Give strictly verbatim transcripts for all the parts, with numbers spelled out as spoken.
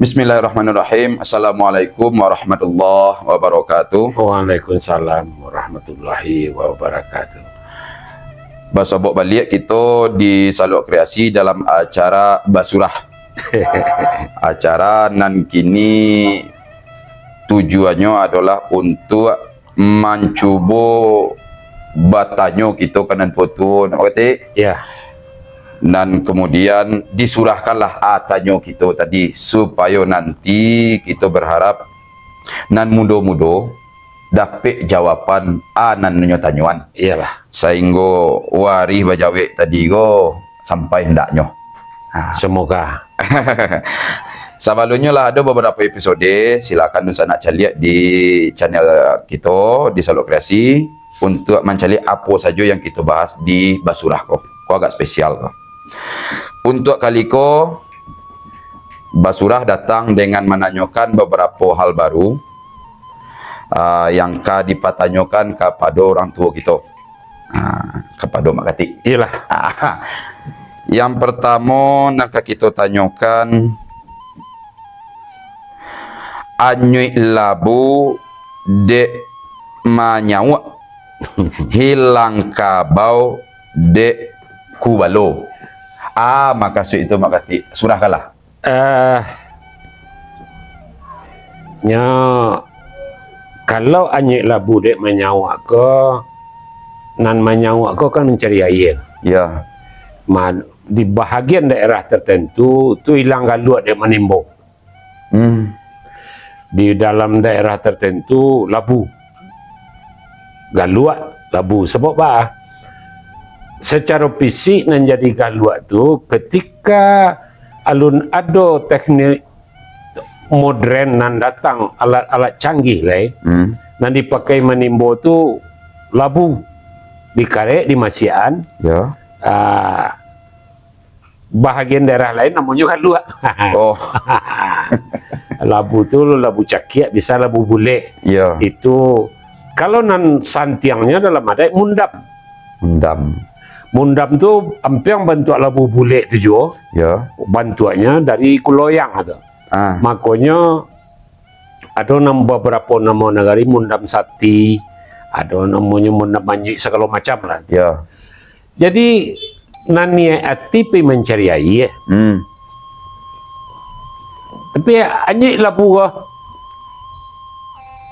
Bismillahirrahmanirrahim. Assalamualaikum warahmatullahi wabarakatuh. Waalaikumsalam warahmatullahi wabarakatuh. Basobok baliak kito di Saluk Kreasi dalam acara Basurah. Acara nan kini tujuannyo adolah untuak mancubo batanyo kito ka nan tuo-tuo, nak kati? Ya. Nan kamudian disurahkanlah, ah, tanyo kito tadi, supayo nanti kito berharap nan mudo-mudo dapek jawaban, ah, nan inyo tanyoan. Iyalah. Sainggo warih bajawek tadi ko sampai hendaknyo. Ah. Semoga. Sabalunnyo lah ado babarapo episode, silakan dunsanak caliak di channel kito di Saluk Kreasi untuak mancaliak apo sajo yang kito bahas di Basurah ko. Ko agak spesial ko. Untuak kali ko, Basurah datang dengan mananyokan babarapo hal baru, ah, yang ka dipatanyokan kapado urang tuo kito. Ah, kapado Mak Katik. Iyalah. Yang pertamo nan ka kito tanyokan, anyuik labu dek manyauak, hilang kabau dek kubalo. Ah, makasuik itu, Mak Katik. Surahkanlah. Eh, nyo, kalau anyuik labu dek manyauak ko, nan manyauak ko kan mancari aia. Ya. Ma-, di bahagian daerah tertentu, tu ilang galuak dek manimbo. Hmm. Di dalam daerah tertentu, labu. Galuak, labu. Sabab baa? Sacaro fisik nan jadi galuak tu, ketika alun ado teknik modern nan datang, alat-alat canggih lai, Hmm. nan dipakai manimbo tu labu. Dikarek, dimasiakan. Ya. Ah, bahagian daerah lain namonyo galuak. Oh. Labu tu labu cakiak, bisa labu bulek. Ya. Itu, kalau nan santiangnyo dalam adaik mundam. Mundam. Mundam tu ampiang bantuak labu bulek tu juo. Ya. Bantuaknyo dari kuloyang tu. Ah. Makonyo, ado nam-, babarapo namo nagari, mundam sati, ado namonyo mundam manyuik, sagalo macam lah. Ya. Jadi, nan niaik ati pai mancari aia. Hmm. Tapi anyuik labu ko.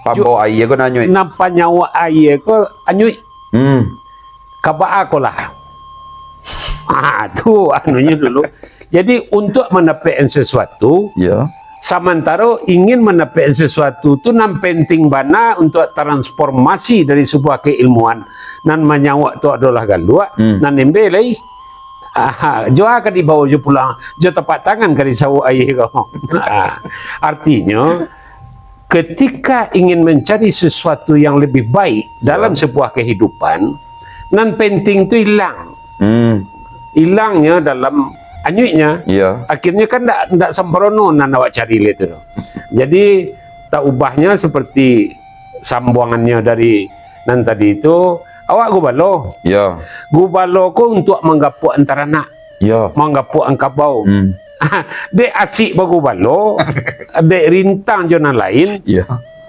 Pambao aia ko nan anyuik. Nan panyauak aia ko anyuik. Hmm. Ka baa ko lah. Ha, tu anunyo dulu. Jadi, untuak mandapekkan sesuatu, Ya. samantaro ingin mandapekkan sesuatu tu nan penting bana untuak transformasi dari sebuah keilmuan. Nan manyauak tu adolah galuak, Hmm. nan embe lai. Aha, jo a ka dibawo jo pulang, jo tapak tangan ka disauak aia ko. Ha, artinyo, ketika ingin mencari sesuatu yang lebih baik dalam Ya. sebuah kehidupan, nan penting tu ilang. Hmm. Ilangnyo dalam anyuiknyo. Ya. Akhirnyo kan ndak, ndak sempurno nan awak cari lai tu. Jadi, taubahnyo seperti sambuangannyo dari nan tadi tu, awak gubalo. Ya. Gubalo ko untuak manggapuak antaranak. Ya. Manggapuak angkabau. Hmm. Dek asik bagubalo, dek rintang jo nan lain. Ya.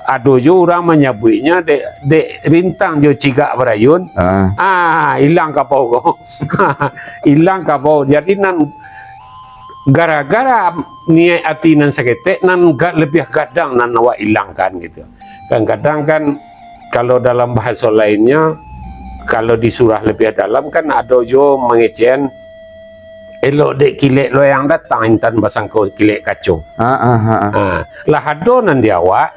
Ado jo urang manyabuiknyo dek, dek rintang jo cigak barayun. Ah. Ah, ilang kabau ko. Ilang kabau. Jadi nan gara-gara niaik ati nan saketek, nan ga-, labiah gadang nan awak ilangkan gitu. Kadang-kadang kan, kalau dalam bahaso lainnyo, kalau disurah labiah dalam kan ado juo mangecekan, "Elok dek kilek loyang datang, intan basangko kilek kaco." Ha, ha, ha, ha. Ha, lah ado nan di awak,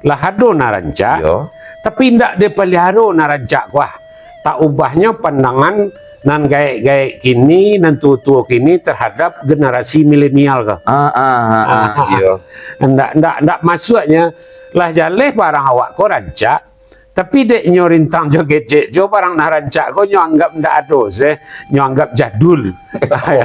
lah ado nan rancak, Yo. tapi indak dipaliharo nan rancak ko ah. Taubahnyo pandangan nan gaek-gaek kini, nan tuo-tuo kini terhadap generasi milenial ko. Ah, ah, ah, ah, Ah, iyo. Ndak, ndak, ndak masuaknyo, lah jaleh barang awak ko rancak, tapi dek nyo rintang jo gadget jo, barang nan rancak ko nyo anggap ndak ado se, nyo anggap jadul.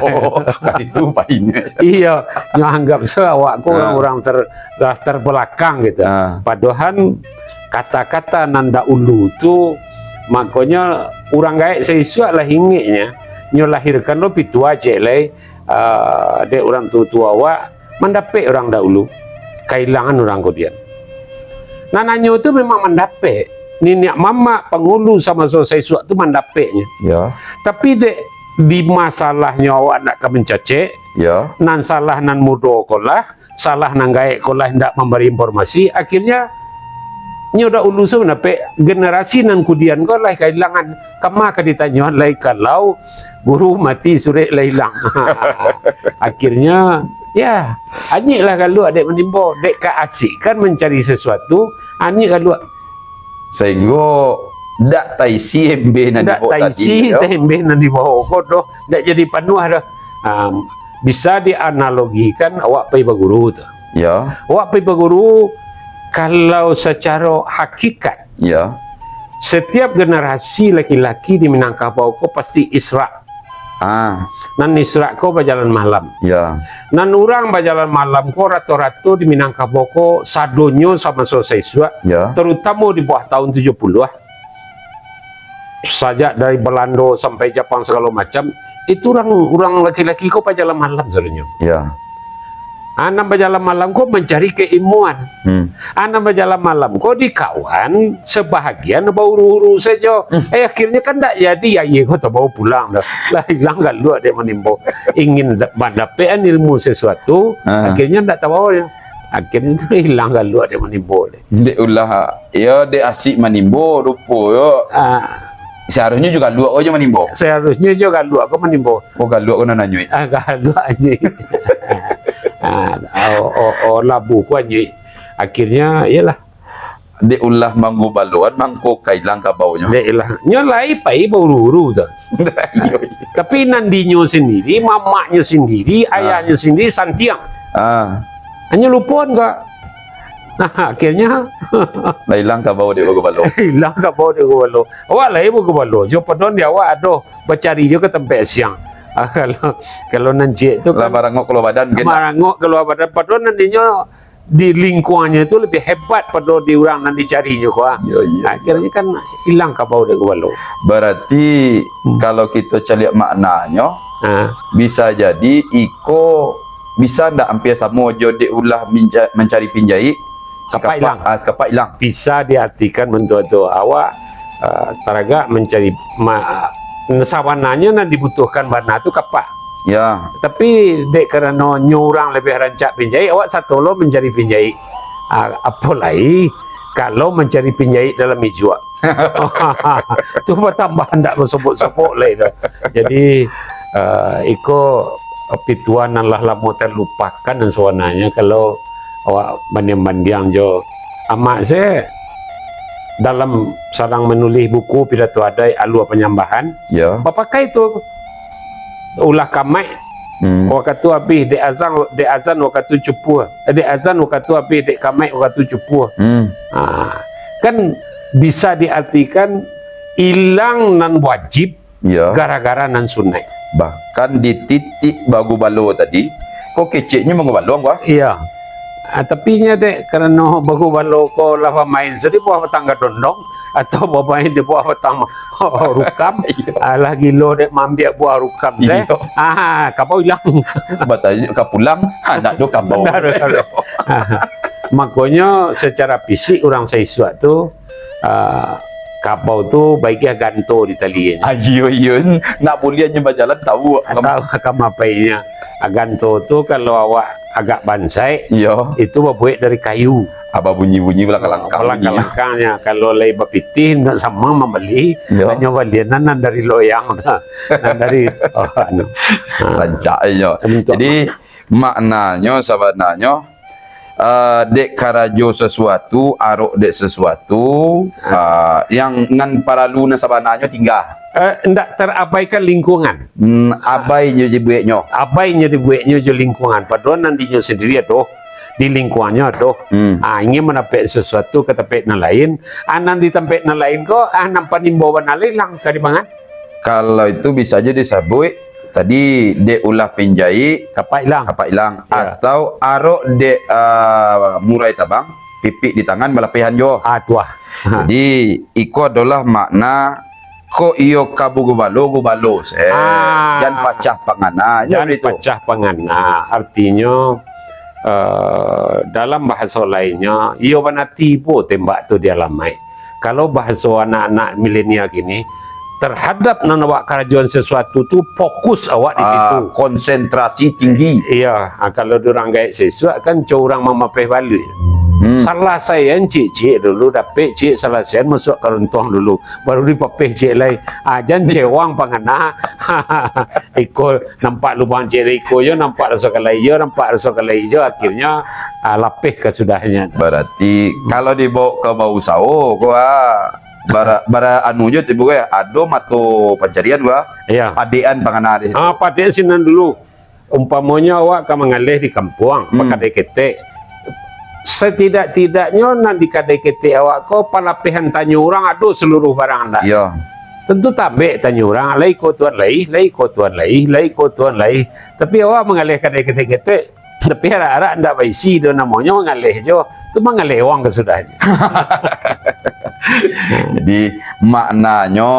Oh, ka situ painyo. Iyo, nyo anggap se awak ko Ah. urang-urang ter-, lah terbelakang gitu. Ah. Padohal kata-kata nan dahulu tu, makonyo urang gaek saisuak lah ingeknyo, nyo lahirkan lo pitua ciek lai, ah, dek urang tuo-tuo awak, mandapek urang dahulu, kailangan urang kudian. Nan anyo tu memang mandapek. Niniak mamak pangulu samaso saisuak tu mandapeknyo. Ya. Tapi dek di masalahnyo awak ndak ka mancacek, Ya. nan salah nan mudo ko lah, salah nan gaek ko lah indak mambari informasi, akhirnya nyo dahulu tu mandapek, generasi nan kudian ko lah kailangan. Kama ka ditanyo lai kalau guru mati surek lah ilang. Akhirnya, ya, anyik lah galuak dek manimbo, dek ka asik kan mancari sasuatu, anyik galuak. Sahinggo dak taisi embe nan Dak dibaok taisi tadi, yo. Embe nan dibaok ko doh, dak jadi panuah doh. Ah, bisa dianalogikan awak pai baguru tu. Ya. Awak pai baguru, kalau sacaro hakikat, Ya. setiap generasi laki-laki di Minangkabau ko pasti israk. Ah. Nan israk ko bajalan malam. Ya. Nan urang bajalan malam ko rato-rato di Minangkabau ko sadonyo samaso saisuak, Ya. terutamo di bawah tahun tujuh puluh ah. Sajak dari Balando sampai Japang sagalo macam, itu urang, urang laki-laki ko bajalan malam sadonyo. Ya. Ah, nan bajalan malam ko mancari keilmuan. Hmm. Ah, nan bajalan malam ko dikawan sabahagian bauru-uru sajo. Hmm. Eh, akhirnya kan ndak jadi aia ko tabao pulang doh. Lah ilang galuak dek manimbo. Ingin da-, mandapekan ilmu sesuatu, Ah. akhirnya ndak tabao nyo. Akhirnya tu ilang galuak dek manimbo deh. Dek ulah, yo, dek asik manimbo rupo yo. Ah. Seharusnyo jo galuak ko jo manimbo. Seharusnyo jo galuak ko manimbo. Oh, galuak ko nan anyuik. Ah, galuak anyuik. Ah, oh, oh, oh, labu ko anyuik. Akhirnya, iyalah. Dek ulah manggubaloan, mangko ka ilang kabaunyo. Dek ilang. Nyo lai pai bauru-uru tu. Iyo, iyo. Tapi nan dinyo sendiri, mamaknyo sendiri, Ah. ayahnyo sendiri santiang. Ah. Hanyo lupoan ka. Nah, akhirnya Lah ilang kabau dek bagubalo. Ilang kabau dek bagubalo. Awak lai bagubalo. Jo padon di awak ado bacari jo ka tampek siang. Ah, kalau, kalau nan ciek tu Lah kan marangok kalua badan, kan? Marangok kalua badan. Padon nan dinyo di lingkuangnyo tu lebih hebat pado di urang nan dicarinyo ko, ah. Yo, yo. Akhirnyo kan ilang kabau dek bagubalo. Berarti, Hmm. kalau kito caliak maknanyo, Ah. bisa jadi iko bisa ndak ampia samo jo dek ulah minja-, mancari pinjaik, Kapak sakapak, ilang. ah, sakapak ilang. Bisa diartikan bantuak tu. Awak, ah, taragak mancari, ma-, sabananyo nan dibutuhkan bana tu kapak. Ya. Tapi dek karano nyo urang labiah rancak pinjaik, awak sato lo mancari pinjaik. Ah, apo lai kalau mancari pinjaik dalam ijuak. Tu batambah ndak basobok-sobok lai tu. Jadi, eh, iko pituah nan lah lamo talupakan nan sabananyo kalau awak bandiang-bandiang jo amak se dalam sadang manulih buku pidato adaik Alua Panyambahan, Ya. bapakai tu ulah kamaik Hmm. wakatu abih dek azan, dek azan wakatu cupuah, eh, dek azan wakatu abih dek kamaik wakatu cupuah. Hmm. Ha, kan bisa diartikan ilang nan wajib Ya. gara-gara nan sunaik. Bahkan di titik bagubalo tadi, ko keceknyo bagubalo, Angku, ah? Iya. Ah, tapi nyo dek, karano bagubalo ko lah bamain se di bawah batang gadondong, atau bamain di bawah batang rukam, Iya. ah, lah gilo dek maambiak buah rukam teh. Iya. Ah, kabau ilang. Batanyo ka pulang, anak tu kabau. Benar, benar. Ah, makonyo secara fisik urang saisuak tu, ah, kabau tu baikiah ganto di talienyo. Ah, iyo, iyo. Nak buliah nyo bajalan, tahu. Tahu ka mapainyo. Ah, ganto tu kalau awak agak bansaik, Iyo. itu babuek dari kayu. Ah, babunyi-bunyi, balangkang-langkang bunyi. Balangkang-langkangnyo. Kalau lai bapitih, nak sama mambali, Iyo. hanyo balianan nan dari loyang tu. Nan dari, oh, anu. Ha. Rancak inyo. Bentuk Jadi, maknanyo sabananyo, ah, dek karajo sasuatu, arok dek sasuatu, Ah. ah, yang nan paralu nan sabananyo tingga. Eh, ndak terabaikan lingkungan. Hmm, abai nyo dibueknyo. Abai nyo dibueknyo jo lingkungan. Padahal nan dinyo sendiri ado, di lingkungannya ado. Hmm. Ah, ingin mandapat sesuatu ka tampek nan lain. Ah, nan di tampek nan lain ko, ah, nan panimbo bana lai ilang ka dipangan. Kalau itu bisa aja disabuik tadi, dek ulah pinjaik, Kapak ilang. kapak ilang. Ya. Atau arok dek, ah, murai tabang, pipik di tangan, balapehan jo. Ah, tu ah. Jadi, iko adolah makna, kok iyo ka bagubalo, gubalo se. Ah. Jan pacah pangana, nyo Jan baitu. pacah pangana. Artinyo, eh, dalam bahaso lainnyo, iyo bana tibo tembak tu di alamaik. Kalau bahaso anak-anak milenial kini, terhadap nan awak karajoan sesuatu tu, fokus awak di situ. Konsentrasi tinggi. Iya, ah, kalau di urang gaek sisuak kan, co urang mamapeh baluik. Hmm. Salasaian ciek-ciek dulu, dapek ciek salasaian, masuak ka runtuang dulu, baru dipapeh ciek lai. Ah, jan cewang pangana. Iko nampak lubang ciek dari iko jo, nampak raso kalai jo, nampak raso kalai jo, akhirnyo, ah, lapeh kasudahnyo. Berarti kalau dibawa ka bausaho ko, ah, bara, bara anu jo tibo ko, ya, ado mato pancarian ko, ah. Iya. Padekan pangana di situ. Ah, padekan sinan dulu. Umpamonyo awak ka mangaleh di kampuang, Hmm. bakadai ketek. Satidak-tidaknyo nan di kadai ketek awak ko, palapehan tanyo urang ado saluruh barang ndak? Iya. Tentu tabek tanyo urang, lai ko tuan lai, lai ko tuan lai, lai ko tuan lai. Tapi awak mangaleh kadai ketek-ketek, tapi arak-arak ndak baisi doh, namonyo mangaleh jo. Tu mangaleh wang kasudahnyo. Jadi, maknanyo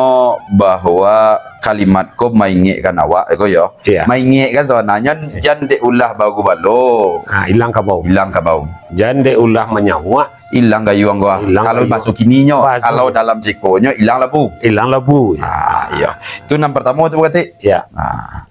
bahwa kalimat ko maingekkan awak ko yo. Iya. Maingekkan sabananyo jan dek ulah bagubalo. Ha, ilang kabau. Ilang kabau. Jan dek ulah manyauak. Ilang gayuang ko, ah. Ilang Kalau gayuang. Bahaso kininyo, Bahaso. Kalau dalam sikonyo ilang labu. Ilang labu. Ah, iya. Itu nan pertama tu, Pak Katik. Ya. Ah.